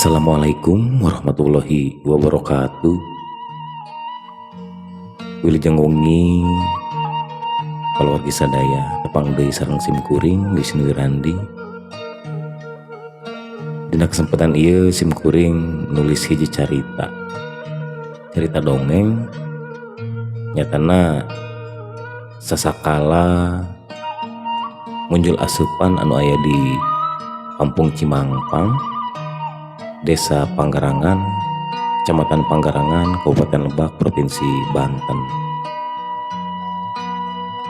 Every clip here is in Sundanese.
Assalamualaikum warahmatullahi wabarakatuh. Wilujeng wengi kulawargi sadaya, tepang deui sareng sim kuring Wisnu Wirandi. Dina kesempatan ieu sim kuring nulis hiji carita. Carita dongeng nyatana sasakala muncul asupan anu aya di Kampung Cimangpang, Desa Panggarangan, Kecamatan Panggarangan, Kabupaten Lebak, Provinsi Banten.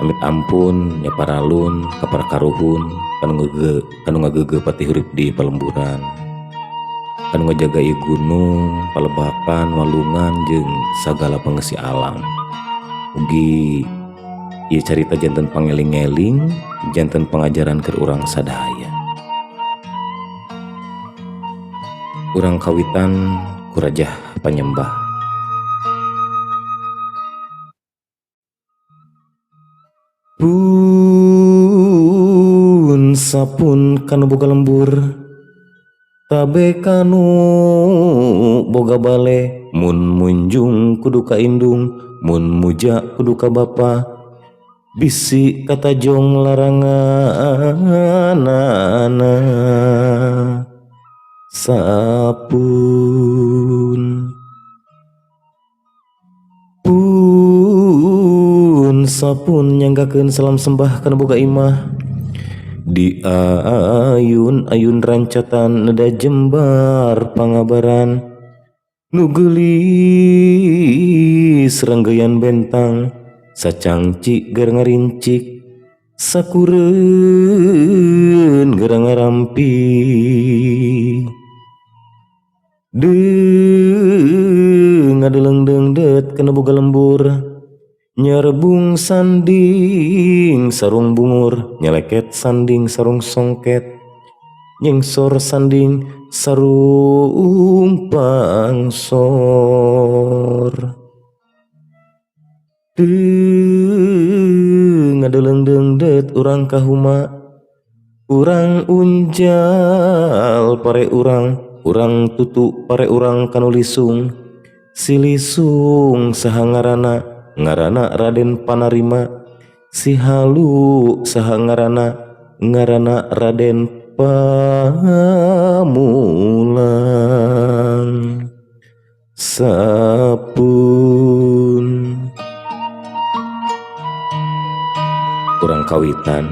Amit ampun nya paralun ka para karuhun kanu ngageugeuh pati hurip di palemburan. Kanu ngajaga ieu gunung, palebakan, walungan jeung sagala pangeusi alam. Mugi ieu carita janten pangeling-eling, janten pangajaran keur urang sadaya. Urang kawitan ku Rajah Panyembah. Pun sapun kanu boga lembur, tabe kanu boga bale, mun munjung kudu ka indung, mun muja kudu ka bapa, bisi katajong laranganana. Sapun pun sapun nyanggakeun salam sembah kana boga imah, di ayun-ayun rancatan neda jembar pangabaran, nu geulis ranggeyan bentang, sacangci ger ngarincik, sakureun geura ngarampi. Deung ngadeleng deungdeut kana boga lembur, nyerebung sanding sarung bungur, nyeleket sanding sarung songket, nyengsor sanding sarung pangsor. Deung ngadeleng deungdeut urang ka huma, urang unjal pare urang, urang tutu pare urang kanu lisung, si lisung saha ngaranna, ngaranna Raden Panarima, si halu saha ngaranna, ngaranna Raden Pamulang. Sapun urang kawitan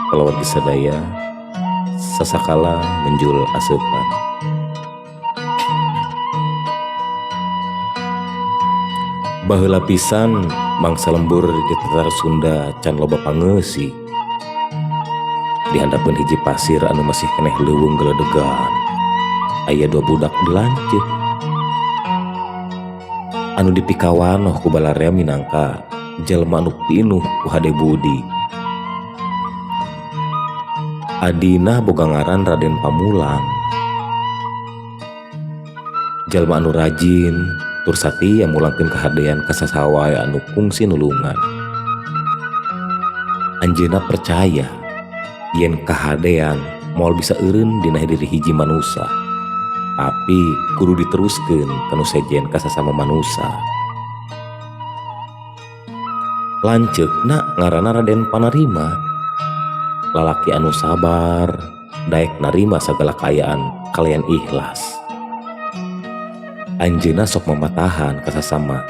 kalawargi sadaya sasakala menjul aseupan. Baheula pisan mangsa lembur di tatar Sunda can loba pangeusi. Di handapeun hiji pasir anu masih keneh leuweung geledegan, aya dua budak dilanceuk. Anu dipikawanoh ku balarea minangka jelema anu pinuh ku hade budi. Adina boga ngaran Raden Pamulang. Jelema anu rajin tur satia mulangkeun kahadean ka sasaha wae anu kungsi nulungan. Anjeunna percaya yen kahadean moal bisa eureun dina diri hiji manusa, tapi kudu diteruskeun ka nu sejen ka sasama manusa. Lanceukna ngaranna Raden Panarima, lalaki anu sabar, daek narima sagala kaayaan kalayan ikhlas. Anjeunna sok mamatahan ka sasama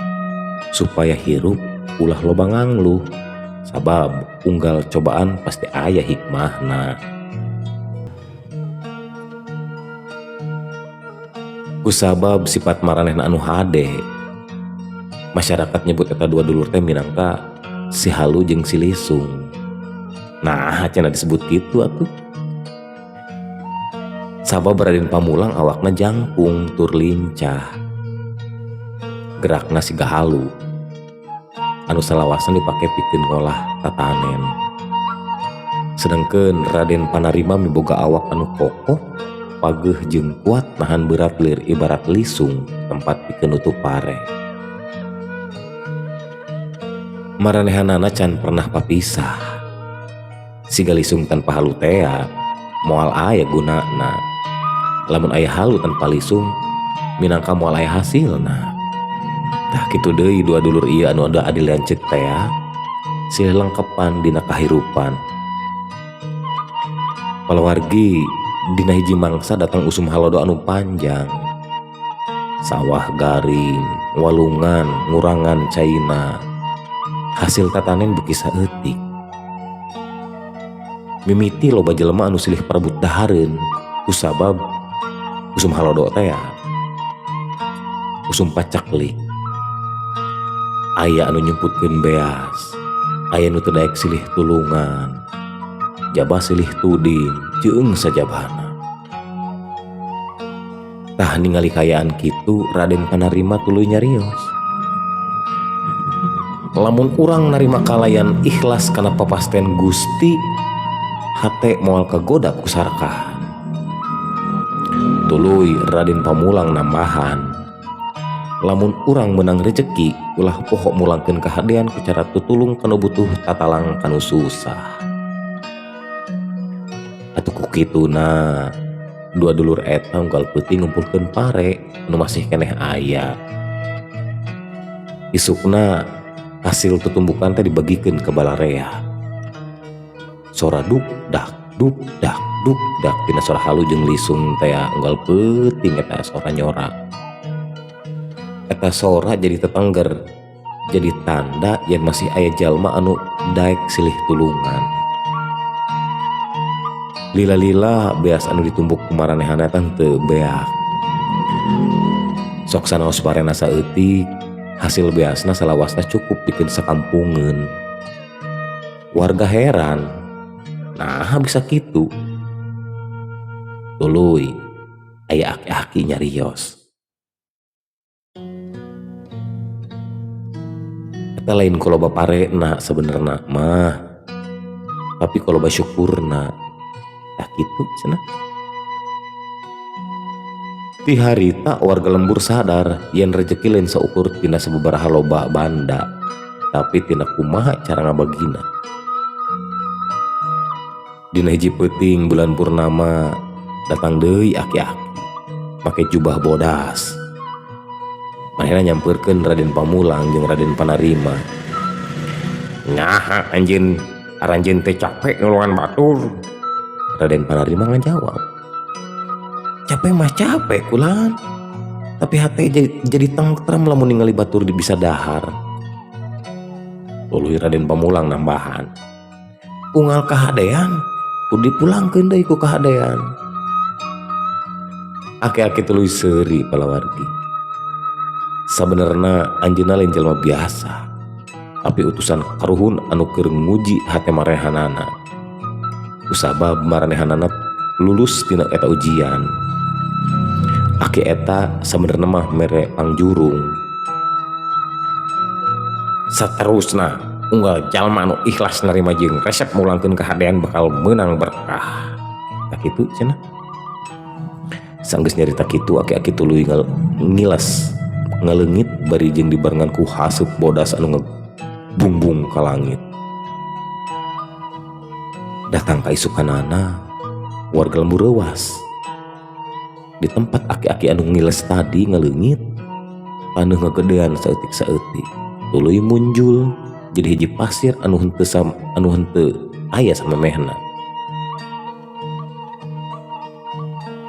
supaya hirup ulah loba ngangluh, sabab unggal cobaan pasti aya hikmahna. Kusabab sifat maranehna anu hade, masyarakat nyebut eta dua dulur teh minangka si halu jeung si lisung. Nah, cenah disebut kitu atuh. Sabab Raden Pamulang awakna jangkung tur lincah, gerakna siga halu anu salawasan dipake pikeun ngolah tatanen. Sedengkeun Raden Panarima miboga awak anu kokoh, pageuh jeung kuat nahan berat lir ibarat lisung tempat pikeun nutup pare. Maranehanana can pernah papisah. Siga lisung tanpa halu tea, moal aya gunana. Lamun aya halu tanpa lisung minangka moal aya hasilna. Tah kitu deui dua dulur ieu anu ada adi lanceuk teh silih lengkepan dina kahirupan. Palawargi dina hiji mangsa datang usum halodo anu panjang. Sawah garing, walungan, ngurangan caina. Hasil tatanen beuki saeutik. Mimiti loba jelema anu silih parebut dahareun kusabab usum halodo teh usum paceklik. Aya anu nyumputkeun beas, aya nu teu daek silih tulungan, jabah silih tuding, jeung sajabana. Tah ningali kaayaan kitu Raden Panarima tuluy nyarios. Lamun urang narima kalayan ikhlas kana papasten Gusti, hate moal kagoda ku sarkahan. Tuluy Raden Pamulang nambahan, lamun urang meunang rejeki ulah poho mulangkeun kahadean ku cara tutulung kanu butuh tatalang kanu susah. Atuh ku kituna dua dulur eta unggal peuting ngumpulkeun pare nu masih keneh aya. Isukna hasil tutumbukan teh dibagikeun ka balarea. Sora duk dak duk dak duk dak tina sora halu jeung lisung teh unggal peuting eta sora nyora. Eta sora jadi tetangger, jadi tanda yen masih aya jalma anu daek silih tulungan. Lila-lila beas anu ditumbuk ku maranehanna teh teu beak. Sok sanaos parena saeutik, hasil beasna salawasna cukup pikeun sakampungeun. Warga heran, nah bisa kitu. Tuluy aya aki-aki nyarios. Eta lain ku loba parena sebenerna mah, tapi ku loba syukurna. Tah kitu cenah. Ti harita warga lembur sadar yen rejeki lain saukur tina sababaraha loba banda, tapi tina kumaha cara ngabagina. Dina hiji peuting bulan purnama datang deui aki-aki make jubah bodas. Manehna nyampeurkeun Raden Pamulang jeung Raden Panarima. Nyaha anjeun, aranjeun teh capek nulungan batur. Raden Panarima ngajawab, capek mah capek kulan, tapi hati jadi tengtram lamun ningali batur di bisa dahar. Tuluy Raden Pamulang nambahan, unggal kahadean kudu dipulangkeun deui ku kahadean. Aki-aki tuluy seuri palawargi. Sabenerna anjeunna lain jelema biasa, tapi utusan karuhun anu keur nguji hate marehanana. Kusabab maranehanana lulus tina eta ujian. Aki eta sabenerna mah mere pangjurung. Saterusna unggal jalma anu ikhlas narima jeung resep mulangkeun kahadean bakal meunang berkah. Tah kitu cenah. Sanggeus nyarita kitu aki-aki tuluy ngilas ngaleungit bari jeung dibarengan ku haseup bodas anu ngebungbung ka langit. Datang ka isukanana warga lembur reuas. Di tempat aki-aki anu ngiles tadi ngaleungit, taneuh ngagedean saeutik-saeutik. Tuluy muncul jadi hiji pasir anu henteu anu henteu aya samemehna.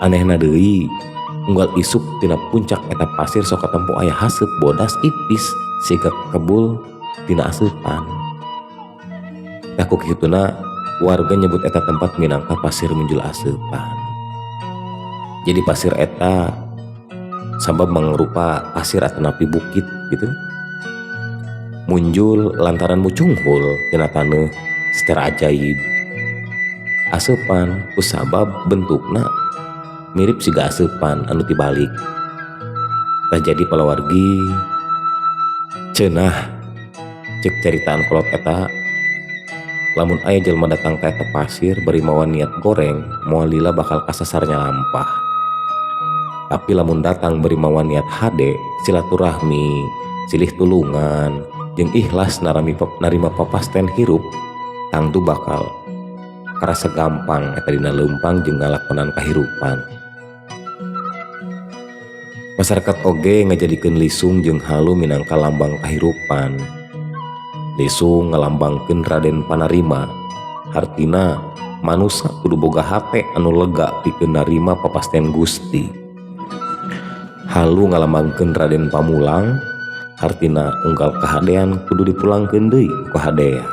Anehna deui, unggal isuk tina puncak eta pasir sok katempo aya haseup bodas ipis siga kebul tina aseupan. Tah ku kituna warga nyebut eta tempat minangka pasir muncul aseupan. Jadi pasir eta sabab mangrupa pasir atanapi bukit gitu. Muncul lantaran mucunghul tina taneuh secara ajaib. Aseupan kusabab bentukna mirip siga aseupan anu tibalik. Tah jadi palawargi cenah cek caritaan kolot eta, lamun aya jelema datang ka eta pasir bari mawa niat goreng, moal lila bakal kasasarnya lampah. Tapi lamun datang bari mawa niat hade, silaturahmi, silih tulungan, jeung ikhlas narima papasten hirup, tangtu bakal karasa gampang eta dina leumpang jeung ngalakonan kahirupan. Masyarakat oge ngajadikeun lisung jeung halu minangka lambang kahirupan. Lisung ngalambangkeun Raden Panarima, hartina manusa kudu boga hate anu lega pikeun narima papasten Gusti. Halu ngalambangkeun Raden Pamulang, hartina unggal kahadean kudu dipulangkeun deui ku kahadean.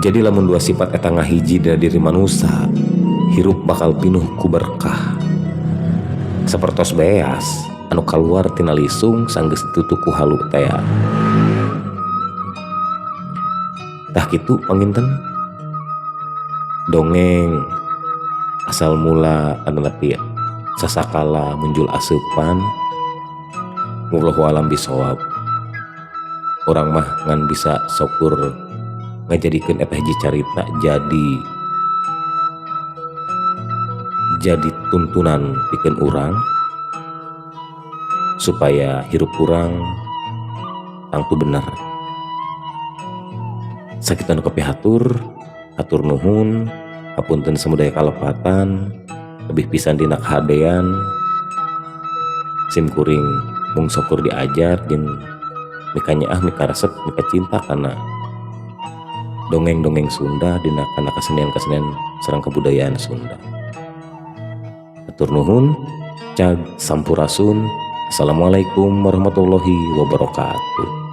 Jadi lamun dua sifat eta ngahiji dina diri manusa, hirup bakal pinuh ku berkah. Sapertos beas anu kaluar tina lisung sanggeus ditutup ku halu tea. Tah kitu panginten dongeng asal mula atanapi sasakala munjul aseupan. Wallahu alam bisawab. Urang mah ngan bisa syukur ngajadikeun eta hiji carita jadi tuntunan pikeun urang supaya hirup urang tangtu bener. Sakitu anu kapihatur, hatur nuhun, hapunten samudaya kalepatan, lebih pisan dina kahadean. Sim kuring mung syukur diajar jeung mikanyaah, mikaresep, mikacinta kana dongeng-dongeng Sunda dina kana kesenian-kesenian sareng kebudayaan Sunda. Hatur nuhun, cag sampurasun. Assalamualaikum warahmatullahi wabarakatuh.